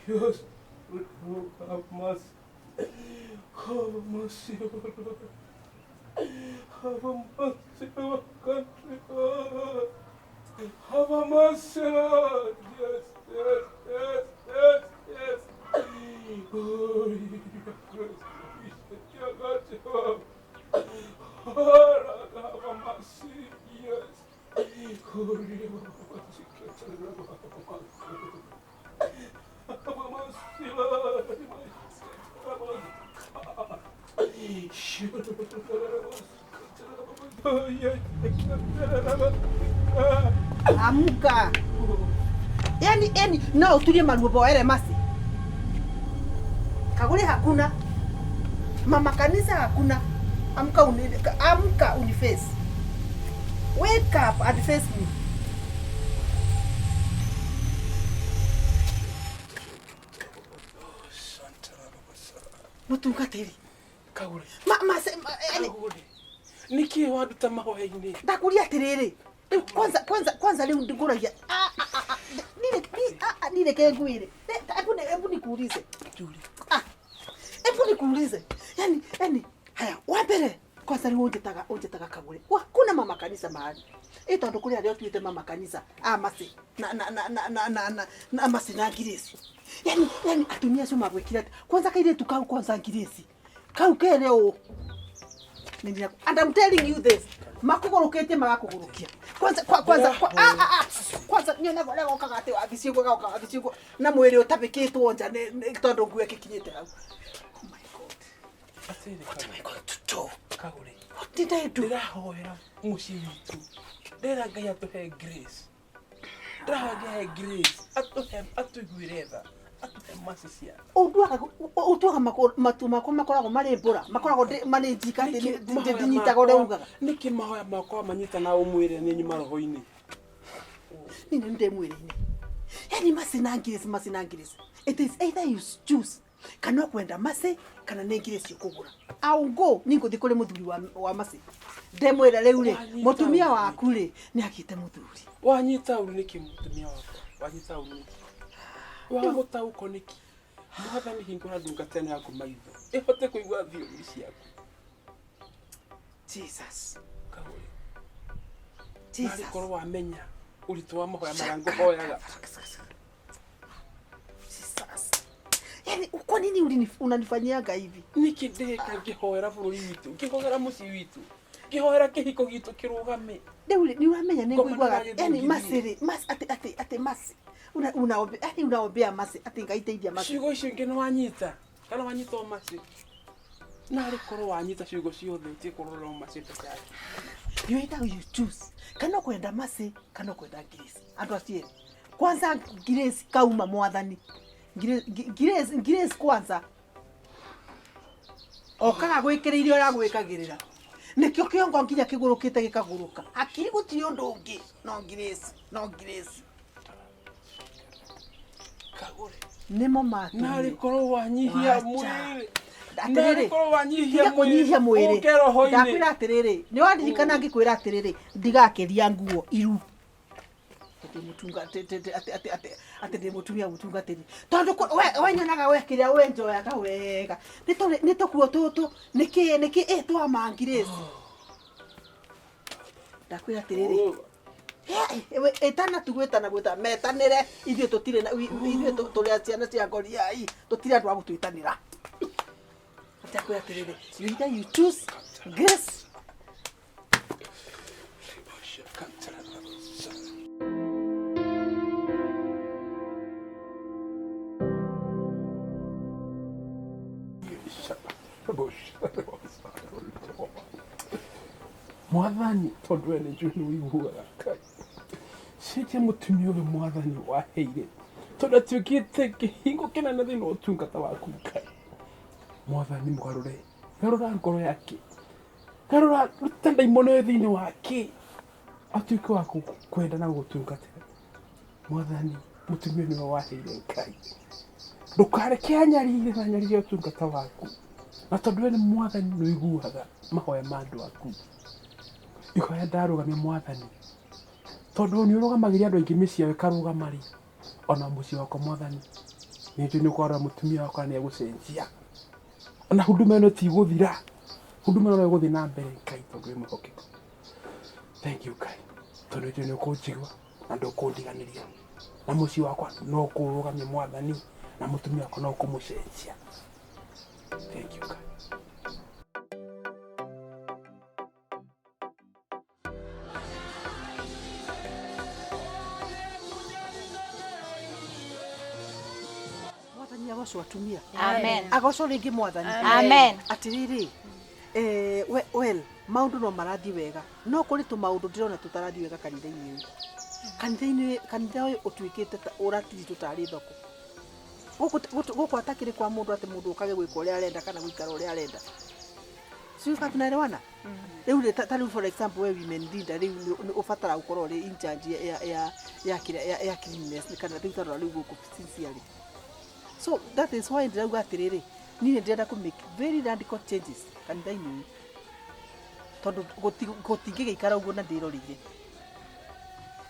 Yes, have mercy. Have mercy, O Lord. Have mercy, our country, Lord. Have mercy, Lord. Yes, yes, yes, yes, yes. Oh, Christ, have mercy, yes. Amuka. Yani yani no utulie maruo masi. Kagure hakuna. Mama kanisa hakuna. Amka uni amka uniface. Wake up and face me. Mũtungatĩri. Kagũre. Ma ma se- ma yani Kagũre. Nĩkĩ wanduta mahoya-inĩ? Ndakuria atĩrĩrĩ. Rĩu kwanza kwanza kwanza rĩu ndingũragia. Ah ah ah, ah. Nire ni ah ah, nireke ngwire. Hebu hebu nikuulize. Ah. Hebu nikuulize. Yani yani haya wa mbere kwanza rĩu ũnjĩtaga ũnjĩtaga kagũre. Wa kuna mama kanitha mahali. Ĩ tondũ kũrĩ arĩa ũtuĩte mama kanitha a Mercy na na na na na na na na Mercy na Grace. Yani yani atumia acio magwĩkire atĩa? Kwanza kairĩtu kau kwanza Grace. Kau kere ũũ. Nĩ And I'm telling you this. Makũgũrũkĩtie magakũgũrũkia. Kwanza kwa, kwanza kwa, ah, ah, ah. Kwanza nyonaga ũrĩa gokaga atĩ wabici ũguo gokaga wabici ũguo na mwĩrĩ ũtabĩkĩtwo nja nĩ tondũ nguo ĩgĩkinyĩte hau. Oh my God. Atĩrĩ What am I going to do? Kagũre. What did I do? Ndĩrahoera mũciĩ witũ. Ndĩrera Ngai atũhe grace. Ndĩrahoya Ngai ahe grace. Atũhe atũiguĩre tha. Atũhe mercy cia. Ũtuaga matu makwa makoragwo marĩ mbũra makoragwo marĩ njika atĩ ndinyiitaga ũrĩa ugaga. Nĩkĩ mahoya makwa manyita na ũmwĩre nĩ nyuma roho-inĩ? Niĩ nĩ ndĩ mwĩrĩ-inĩ. Yani Mercy na Grace, Mercy na Grace. It is either you choose kana ũkwenda Mercy kana nĩ Grace ũkũgũra. I'll go niĩ ngũthiĩ kũrĩ mũthuri wa, wa Mercy. Ndĩmwĩre rĩu rĩ Wanyita mũtumia ũru. waku rĩ nĩ agĩte mũthuri. Wanyita ũru nĩkĩ mũtumia wakwa? Wanyita ũru nĩkĩ? Waga gũtaũkwo nĩkĩ? Mwathani hingũra ndungata ĩno yaku maitho ĩhote kũigua thiomi ciaku. Jesus. Kagũre. Jesus. Narĩ korwo wamenya ũritũ wa mahoya marĩa ngũhoyaga. Jesus. Yani kwa nini unanifanyianga hivi? Nĩkĩ ndĩreka ngĩhoera bũrũri witũ, ngĩhoera mũciĩ witũ, ngĩhoera kĩhiko gitũ kĩrũgame. Rĩu rĩ nĩ ũramenya nĩ Ngoma ngũiguaga nĩragĩthũngithia. yani Mercy rĩ Mercy atĩ atĩ atĩ Mercy una unaombea yani unaombea Mercy atĩ Ngai teithia Mercy. Ciugo icio ingĩ nĩ wanyita kana wanyita o Mercy? Narĩ korwo wanyita ciugo ciothe ũtige kũrora o Mercy peke yake. You either you choose kana ũkwenda Mercy kana ũkwenda Grace. Andũ acio erĩ. Kwanza Grace kauma mwathani. Grace Grace Grace kwanza okaga gwĩkĩrĩire ũrĩa gwĩkagĩrĩra nĩkĩo kĩongo nginya kĩgũrũkĩte gĩkagũrũka hakiri gũtirĩ ũndũ ũngĩ no Grace no Grace Kagũre. nĩmo matũmire Narĩ korwo wanyihia Wacha. mwĩrĩ. Atĩrĩrĩ, Narĩ korwo wanyihia tiga kũnyihia mwĩrĩ ũke roho-inĩ. Ndakwĩra atĩrĩrĩ nĩ waririkana ngĩkwĩra atĩrĩrĩ ndigakĩria nguo iru atĩ mũtunga atĩ atĩ atĩ atĩ atĩ ndĩ mũtumia mũtungatĩri tondũ we nyonaga we kĩrĩa we njoyaga wega nĩ tũrĩ nĩ tũkuo tũtũ nĩkĩ nĩkĩ ĩ twa mangirĩci ndakwĩra atĩrĩrĩ ĩtana tu gwĩtana gwĩtana metanĩre ithuĩ tũtirĩ na ithuĩ tũrĩ ciana cia ngoriai tũtirĩ andũ a gũtwĩtanĩra. Ndakwĩra atĩrĩrĩ you either you choose grace. Mwathani tondũ we nĩ njũĩ nĩ ũiguaga Ngai cenjia mũtumia ũyũ mwathani waheire tondũ atuĩkĩte kĩhingo kĩnene thĩinĩ wa ũtungata waku Ngai. Mwathani mũgarũre garũra ngoro yake garũra ruta ndaimono ĩyo thĩinĩ wake atuĩke wa kwenda na gũgũtungatĩra. Mwathani mũtumia ũyũ nĩwe waheire Ngai ndũkareke anyarire na anyarire ũtungata waku na tondũ we nĩ mwathani nĩ ũiguaga mahoya ma andũ aku. Ihoya ndarũgamia mwathani tondũ nĩ ũrũgamagĩria andũ aingĩ mĩciĩ yao ĩkarũgama rĩ ona mũciĩ wakwa mwathani nĩ njũĩ nĩ ũkwarora mũtumia wakwa nĩ egũcenjia ona huduma ĩno ti gũthira huduma ĩno no ĩgũthiĩ na mbere Ngai tondũ wĩ mwĩhokeku. Thank you Ngai tondũ nĩ njũĩ nĩ ũkũnjigua na ndũkũndiganĩria na mũciĩ wakwa no kũrũgamia mwathani na mũtumia wakwa no kũmũcenjia. Thank you Ngai. Mwathani agocwo atumia. Amen. Agocwo rĩngĩ mwathani. Amen. Atĩrĩrĩ well maũndũ no marathiĩ wega no kũrĩ tũmaũndũ ndĩrona tũtarathiĩ wega kanitha-inĩ ũyũ. Kanitha-inĩ kanitha ũyũ ũtuĩkĩte ta ũratiritwo tarĩ thoko. Gũkũ atakĩrĩ kwa mũndũ atĩ mũndũ ũkage gwĩka ũrĩa arenda kana gũikara ũrĩa arenda. Sio kama tunaelewana? Rĩu rĩ ta rĩu for example we women leader rĩu nĩ ũbatara gũkorwo ũrĩ in charge ya ya ya ya ya cleanliness kana rĩu tarora rĩu gũkũ sincerely. So that is why ndĩrauga atĩrĩrĩ Niĩ nĩ ndĩrenda kũ make very radical changes kanitha-inĩ ũyũ tondũ gũtingĩgĩikara ũguo na ndĩroreire.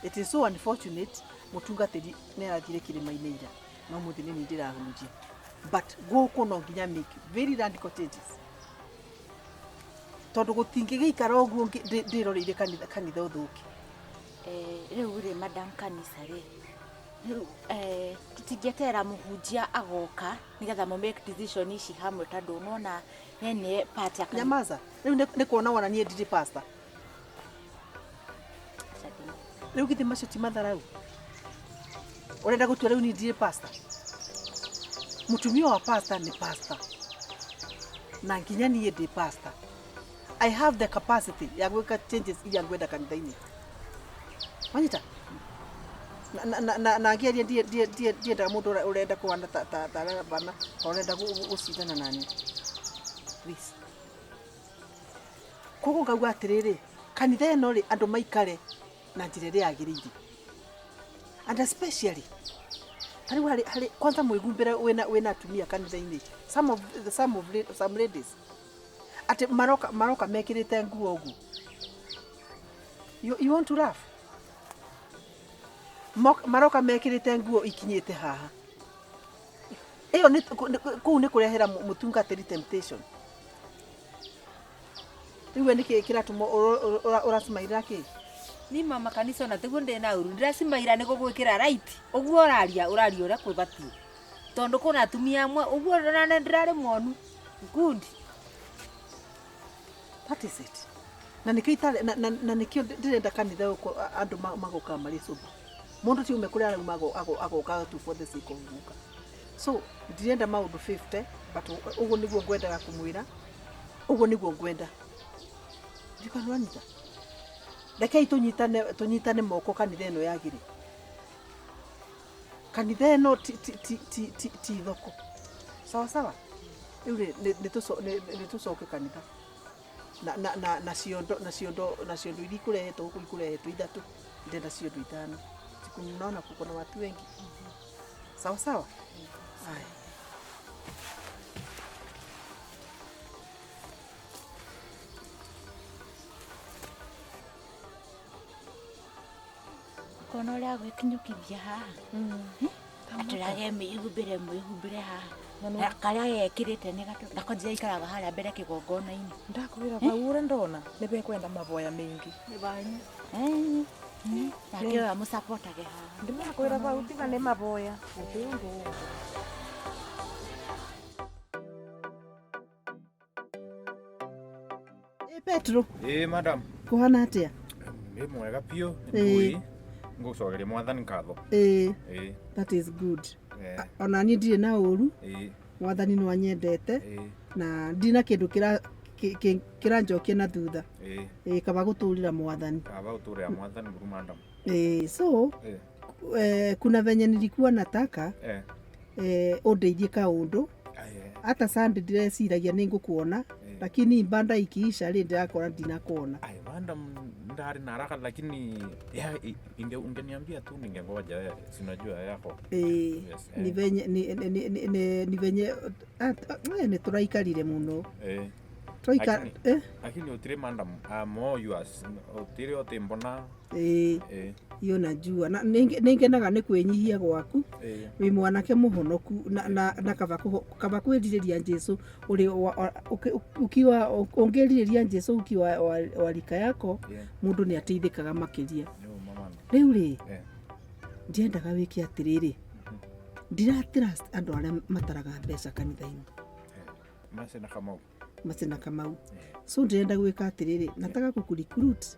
It is so unfortunate mũtungatĩri nĩ arathire kĩrĩma-inĩ ira no mũthĩ nĩ niĩ ndĩrahunjia, but gũkũ no nginya make very radical changes tondũ gũtingĩgĩikara ũguo ndĩroreire kanitha ũthũke. Rĩu rĩ madam kanitha rĩ, rĩu tũtingĩeterera mũhunjia agoka nĩgetha mũ make decision ici hamwe tondũ nĩwona ye nĩye part ya kanitha. Nyamaza, rĩu nĩ kuona wona niĩ ndirĩ pastor. Rĩu githĩ macio ti matharau? Ũrenda gũtua rĩu niĩ ndirĩ pastor? Mũtumia wa pastor nĩ pastor. Na nginya niĩ ndĩ pastor. I have the capacity ya gwĩka changes iria ngwenda kanitha-inĩ. Wanyita? Na ngĩaria ndiendaga mũndũ ũrenda kũhana ta arabana, ta ũrenda gũcindana nani. Please. Koguo ngauga atĩrĩrĩ, kanitha ĩno rĩ, andũ maikare na njĩra ĩrĩa yagĩrĩire. And especially, ta rĩu harĩ kwanza mwĩhumbĩre wĩna atumia kanitha-inĩ. Some ladies. Atĩ maroka mekĩrĩte nguo ũguo. You want to laugh? Maroka mekĩrĩte nguo ikinyĩte haha. Ĩyo nĩ kũu nĩ kũrehera mũtungatĩri temptation. Rĩu we nĩkĩ kĩratũma ũracimairĩra kĩ? Ni mama kanitha ona tiguo ndĩ na ũru, ndĩracimaira nĩ gũgwĩkĩra right. Ũguo ũraria, ũraria ũrĩa kwĩbatiĩ. Tondũ kwĩna atumia amwe, ũguo ona nĩ ndĩrarĩ mwonu. Good. That is it. Na nĩkĩo itarĩ, na nĩkĩo ndĩrenda kanitha gũkũ andũ magokaga marĩ sober. Mũndũ ti ume kũrĩa arauma agoka tu for the sake of gũka. So, ndirenda maũndũ 50, but ũguo nĩguo ngwendaga kũmwĩra. Ũguo nĩguo ngwenda. Ndikanwanyita. Rekei tũnyitane moko kanitha ĩno yagĩre. Kanitha ĩno ti thoko. Sawa sawa. Rĩu rĩ, nĩ tũcoke kanitha. Na ciondo iria ikũrehetwo gũkũ ikũrehetwo ithatũ, ndĩrenda ciondo ithano. Naona kuko na watu wengi. Sawa sawa. Haya. Kona ũrĩa agwĩkinyũkithia haha. Atĩrage mĩhumbĩre mwĩhumbĩre haha. Na karĩa gekĩrĩte nĩ gatũ nako njĩra ikaraga harĩa mbere kĩgongona-inĩ. Ndakwĩra bau ũrĩa ndona nĩ bekwenda maboya maingĩ. Nake ũyũ amũcapotage haha. Ndĩrakwĩra bau tiga nĩ maboya. Gũtirĩ ũndũ ũngĩ. Petro. Madam. Kũhana atĩa? Nĩ mwega biũ, nĩ ngũcokeria mwathani ngatho. That is good. Ona niĩ ndirĩ na ũru. Mwathani nĩ anyendete. Na ndirĩ na kĩndũ kĩranjokia na thutha. Kaba gũtũrĩra mwathani. Kaba gũtũrĩra mwathani buru madam. So, kuna venye nilikuwa nataka ũndeithie kaũndũ. Hata Sunday ndireciragia nĩ ngũkuona, lakini ibada ikiisha rĩ ndĩrakora ndinakuona. Ai, madam ndari na haraka lakini ya ungeniambia tu ningengoja, si unajua yako. Yes, Ni venye ni venye nĩ tũraikarire mũno. Lakini utire madam, I'm all yours. Utire ote mbona. Iyo najua. Na nĩngenaga nĩ kwĩnyihia gwaku. Wĩ mwanake mũhonoku na kaba kwĩrirĩria Jesũ ũrĩ ukiwa ũngĩrirĩria Jesũ ukiwa wa rika yako, mũndũ nĩ ateithĩkaga makĩria. Rĩu rĩ, ndiendaga wĩke atĩrĩrĩ, ndira trust andũ arĩa mataraga mbeca kanitha-inĩ. Macina Kamau. Macina Kamau. So ndĩrenda gwĩka atĩrĩrĩ, nataka gũkũ-recruit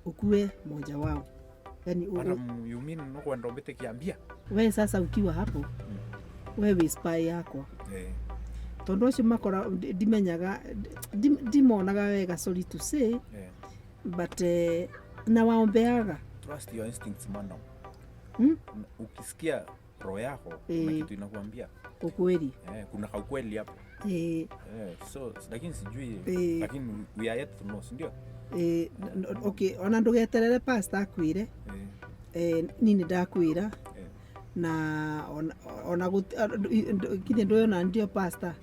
ukue moja wao. Yani Madam, you mean no kwenda umbite kiambia? We sasa ukiwa hapo, we wĩ spy yakwa. Tondũ acio makora ndimenyaga, ndimonaga wega, sorry to say, but na waombeaga. Trust your instincts, madam. Ukisikia roho yako, kuna kitu inakuambia. Ukweli. Kuna kaukweli hapo. So lakini sijui, lakini we are yet to know, si ndio? Okay, ona ndũgeterere pastor akwĩre. Niĩ nĩ ndakwĩra. Na ona kinya ndũyona ndio pastor.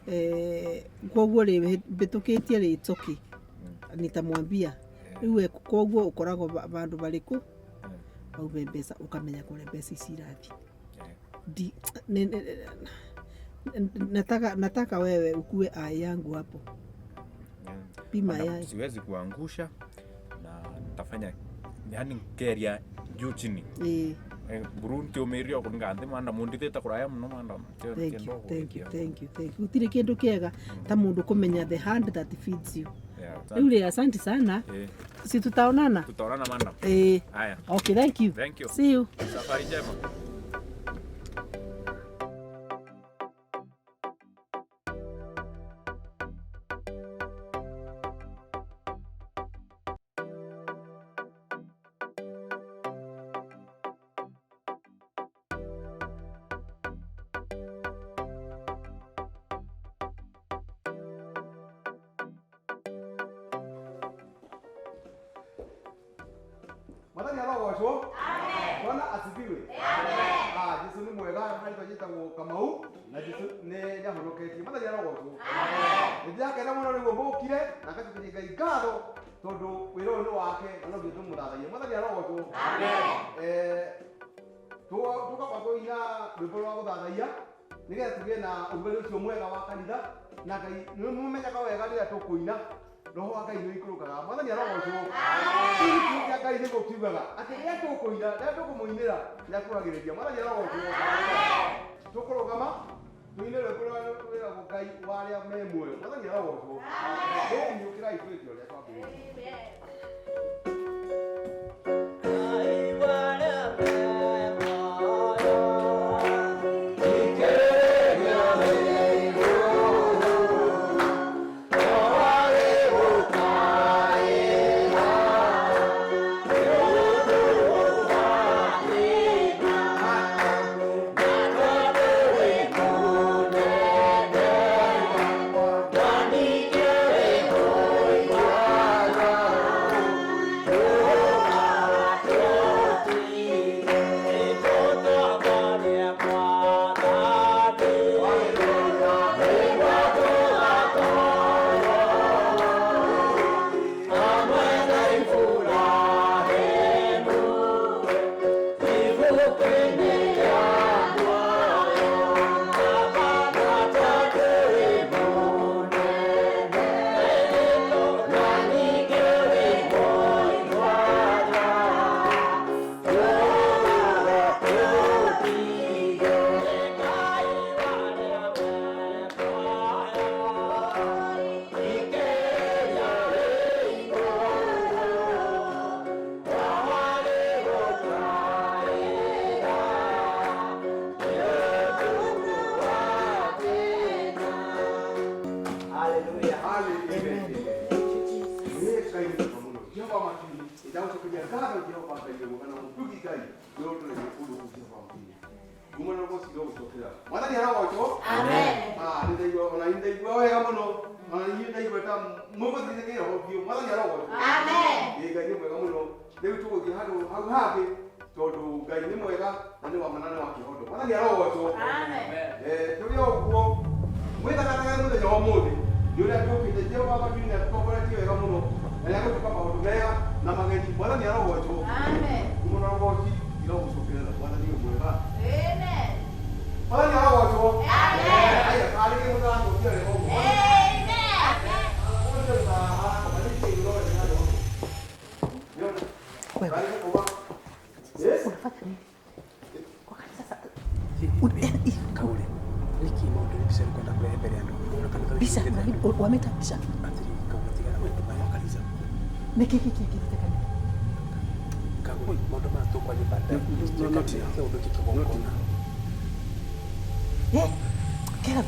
Eh. Koguo rĩ mbĩtũkĩtie rĩ, it's okay, nitamwambia rĩu we. Koguo ũkoragwo vandũ varĩkũ waume mbeca, ũkamenya kũrĩa mbeca ici irathiĩ. Nataka wewe ukue eye yangu hapo. Be my Madam, eye. Siwezi kuangusha na nitafanya yani keria juu chini. Burunti umirio kuringa nthi madam, undithite kuraya muno madam. Thank you, thank you, thank you, thank you. Gũtirĩ kĩndũ kĩega ta mũndũ kũmenya the hand that feeds you. Rĩu rĩ, asante sana. Si tutaonana? Tutaonana, madam. Haya. Okay, thank you. Thank you. See you. Safari njema. Mwathani arogocwo. Bwana asifiwe. Ah, Jesu nĩ mwega. Harĩtwa njĩtagwo Kamau na Jesu nĩ nĩahonoketie. Mwathani arogocwo. Nĩ ndĩrakena mũno nĩguo mũkire na ngacokeria Ngai ngatho tondũ wĩra ũyũ nĩ wake na no nginya tũmũthathaie. Mwathani arogocwo. Tũkamba kũina rwĩmbo rwa gũthathaiya nĩgetha tũgĩe na ũrugarĩ ũcio mwega wa kanitha, na Ngai nĩ mũmenyaga wega rĩrĩa tũkũina roho wa Ngai nĩ ũikũrũkaga. Mwathani arogocwo. Kĩu kiugo kĩa Ngai nĩguo kiugaga atĩ rĩrĩa tũkũina, rĩrĩa tũkũmũinĩra, nĩ akuhagĩrĩria. Mwathani arogocwo. Tũkũrũgama tũine rwĩmbo rũrĩa rwĩragwo Ngai wa arĩa me muoyo. Mwathani arogocwo. Tũkinyũkĩrai twĩke ũrĩa twambĩrĩria. Mwathani arogocwo. Ah, nĩndaigua ona nĩndaigua wega mũno, ona inyuĩ ndaigua ta mũgũthiĩte kĩroho biũ. Mwathani arogocwo. Ĩĩ, Ngai nĩ mwega mũno. Rĩu tũgũthiĩ handũ hau hangĩ tondũ Ngai nĩ mwega na nĩ wa ma na nĩ wa kĩhoto. Mwathani arogocwo. Tũrĩ o ũguo mwĩthakathaga mũthenya wa ũmũthĩ nĩ ũrĩa tũkĩte. Jehova matu-inĩ nĩatũtongoretie wega mũno na nĩagũtũka maũndũ mega na mageni. Mwathani arogocwo. Kuma na rũgoci irogũcokerera. Mwathani nĩ mwega. Mwathani arogocwo. Aya, karĩke mũtaracokia wega ũguo. Kaure niki maũndũ mbica ũkwenda kũrehe mbere ya andũ? Ũrona kanitha Mbica ũyũ wamĩta mbica. Atĩrĩ, Kaure, tigana maũndũ maya ma kanitha. Nĩkĩ gĩkĩingĩrĩte kanitha? Kaure, maũndũ maya tũkwaria baadaye. Kĩũndũ gĩkĩ kĩgongona. Kera.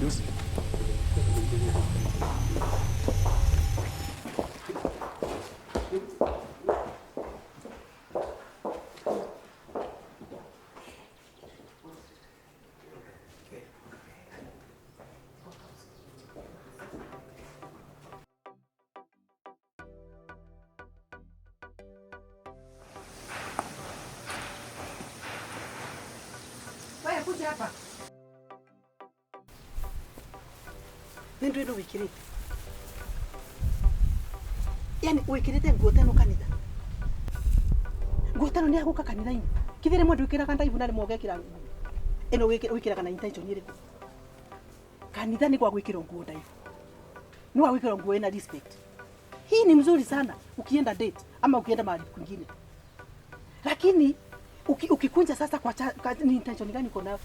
Kuja hapa. Nĩ ndũ ĩno wĩkĩrĩte. Yaani wĩkĩrĩte nguo ta ĩno kanitha. Nguo ta ĩno nĩ ya gũka kanitha-inĩ. Kithĩ rĩmwe ndwĩkĩraga ndaibu na rĩmwe ũgekĩra nguo. Ĩno wĩkĩraga na intention ĩrĩkũ? Kanitha nĩ gwa gwĩkĩrwo nguo ndaibu. Nĩ gwa gwĩkĩrwo nguo ĩna respect. Hii ni mzuri sana ukienda date ama ukienda mahali kwingine. Lakini ukikunja sasa kwa ni intention gani uko nayo?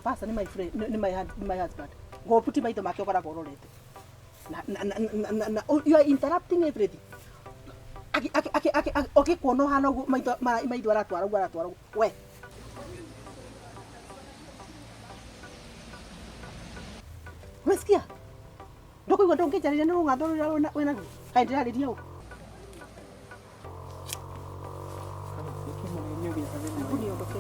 Pastor ni my friend, ni my husband. Ngoputi maitho make ukoragwo ũrorete. Na you are interrupting everything. Aki aki aki aki ũgĩkuona ũhana ũguo maitho maitho aratwara ũguo aratwara ũguo. We. Umesikia? Ndũkũigua ndũngĩnjarĩria nĩ rũngatho rũrĩa wĩna ruo. Kaĩ ndĩrarĩria ũ? Hebu niondoke.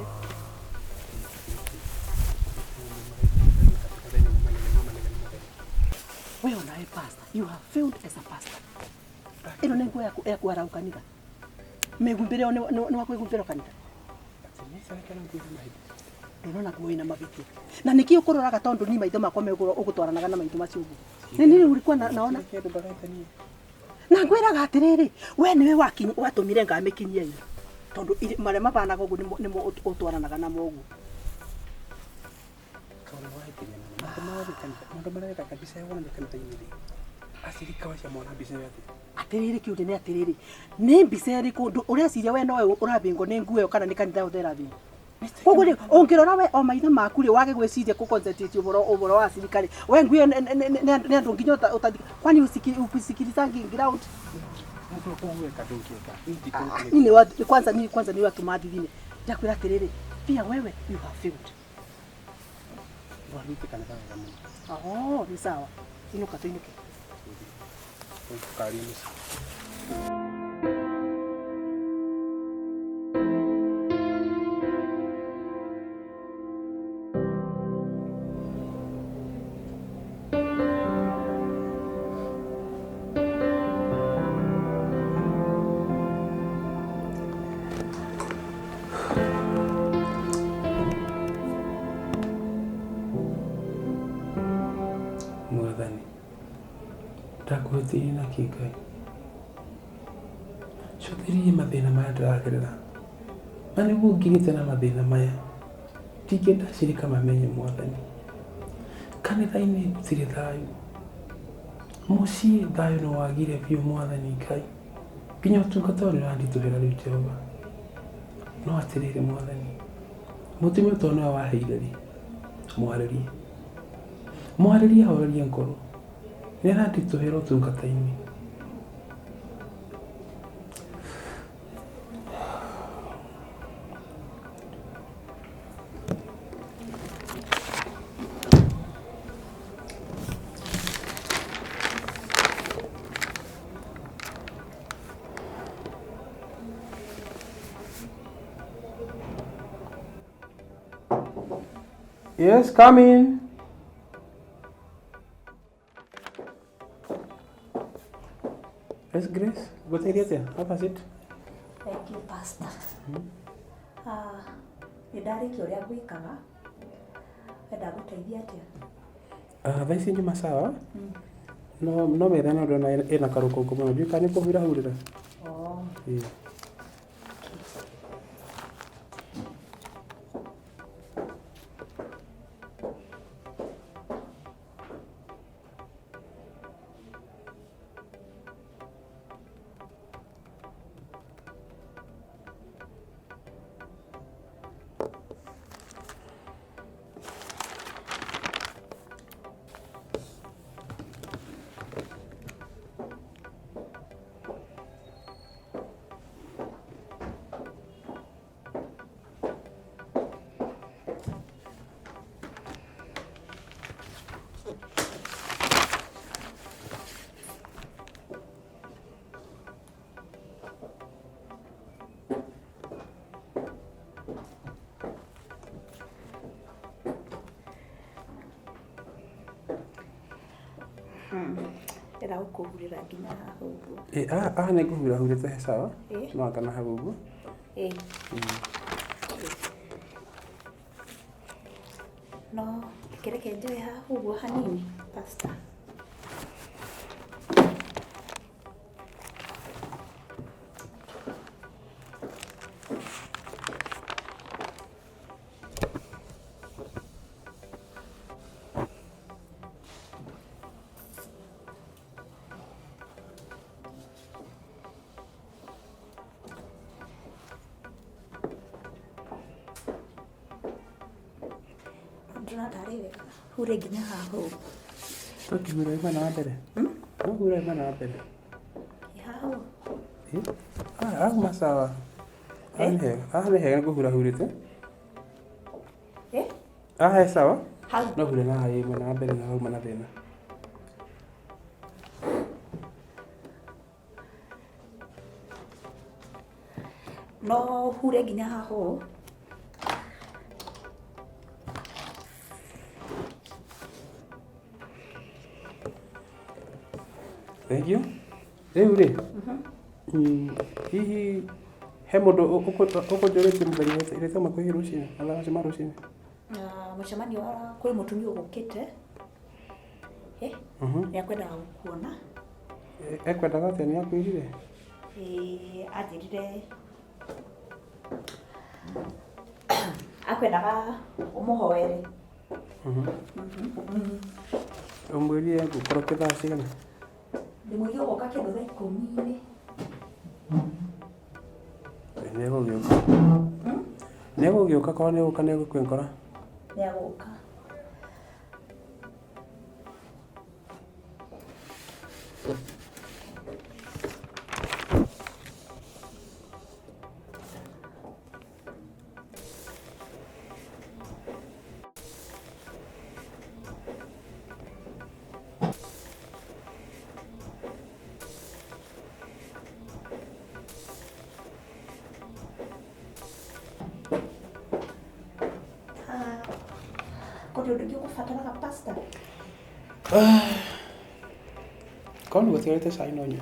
Wewe unaye pastor, you have failed as a pastor. Ĩno nĩ nguo yaku ekuara kanitha. Mĩhumbĩre ĩyo nĩ wa kwĩhumbĩra kanitha. Ndũrona nguo ĩna mabĩtia. Na nĩkĩ ũkũroraga tondũ ni maitho makwa megũrwo ũgũtwaranaga na maitho macio ũguo. Nĩ nini ulikuwa naona? Na ngwĩraga atĩrĩrĩ, we nĩwe watũmire ngamĩkinyia ira. Tondũ marĩa mabanaga ũguo nĩmo ũtwaranaga namo ũguo. Atĩrĩrĩ kĩũria nĩ atĩrĩrĩ, nĩ mbica ĩrĩkũ ũreciria we nowe ũrabĩngwo nĩ nguo ĩyo kana nĩ kanitha yothe ĩrabĩngwo? Koguo rĩ ũngĩrora we o maitho maku rĩ wage gwĩciria kũ concentrate ũhoro wa cirikari we nguo ĩyo nĩ andũ nginya kwani usikilizangi ground? Nini kwanza ni kwanza ni watu madhini. Ndakwĩra atĩrĩrĩ, pia wewe you have failed. Oh, ni sawa. Inuka tuinuke. Mwathani ndakwĩhĩtĩire na kĩ Ngai cotherie mathĩna maya ndĩragerera na nĩguo ngirĩte na mathĩna maya ndingĩenda acirika mamenye Mwathani kanitha-inĩ gũtirĩ thayũ mũciĩ thayũ nĩ wagire biũ Mwathani Ngai nginya ũtungata ũyũ nĩũranditũhĩra rĩu Jehova no atĩrĩrĩ Mwathani mũtumia tondũ nĩwe waheire rĩ mwarĩrie mwarĩrie ahorerie ngoro nĩaranditũhĩra ũtungata-inĩ. Yes, come in. Yes, Grace. Gũteithia atĩa? Have a seat. Thank you, Pastor. Nĩ ndarĩkia ũrĩa ngwĩkaga. Wenda gũteithia atĩa? Thaa ici njuma sawa. No metha no ndona ĩna karũkũngũ mũno. Ndiũĩ kana nĩ kũhura hurĩra. Oh. Ĩĩ. Ndĩrenda gũkũhurĩra nginya haha ũguo. Haha nĩ ngũhura hurĩte he sawa. Ĩĩ. No anga na hau ũguo. Ĩĩ. No kĩreke njoe haha ũguo hanini pastor. Ndĩrona tarĩ wega hure nginya haha ũguo. Tũkĩhura mwena wa mbere. No hure mwena wa mbere. Ĩ haha ũguo. Eh? Ah, hauma sawa. Haha nĩ hega. Haha nĩ hega nĩ kũhura hurĩte. Eh? Haha he sawa. Hau. No hure na haha ĩ mwena wa mbere na hauma na thĩna. No hure nginya haha ũũ. Thank you. Rĩu rĩ, hihi he mũndũ ũkũnjũrĩtie mũthenya ĩrĩa tauma kwĩ rũcinĩ, mathaa macio ma rũcinĩ? Ah, mũcemanio wa kwĩ mũtumia ũgũkĩte. Eh? Nĩ akwendaga gũkuona. Ekwendaga atĩa nĩ akwĩrire? Ĩĩ anjĩrire akwendaga ũmũhoere. Ũmwĩrire ngũkorwo kĩ thaa cigana? Ndĩmwĩrire ũgoka kĩndũ thaa ikũmi-inĩ. Nĩ egũgĩũka. Nĩ egũgĩũka korwo nĩ egũka nĩ egũkĩngora. Nĩ agũka. Ah, kũrĩ ũndũ ũngĩ ũgũbataraga pastor? Korwo nĩ gũtigarĩte cai no nyue.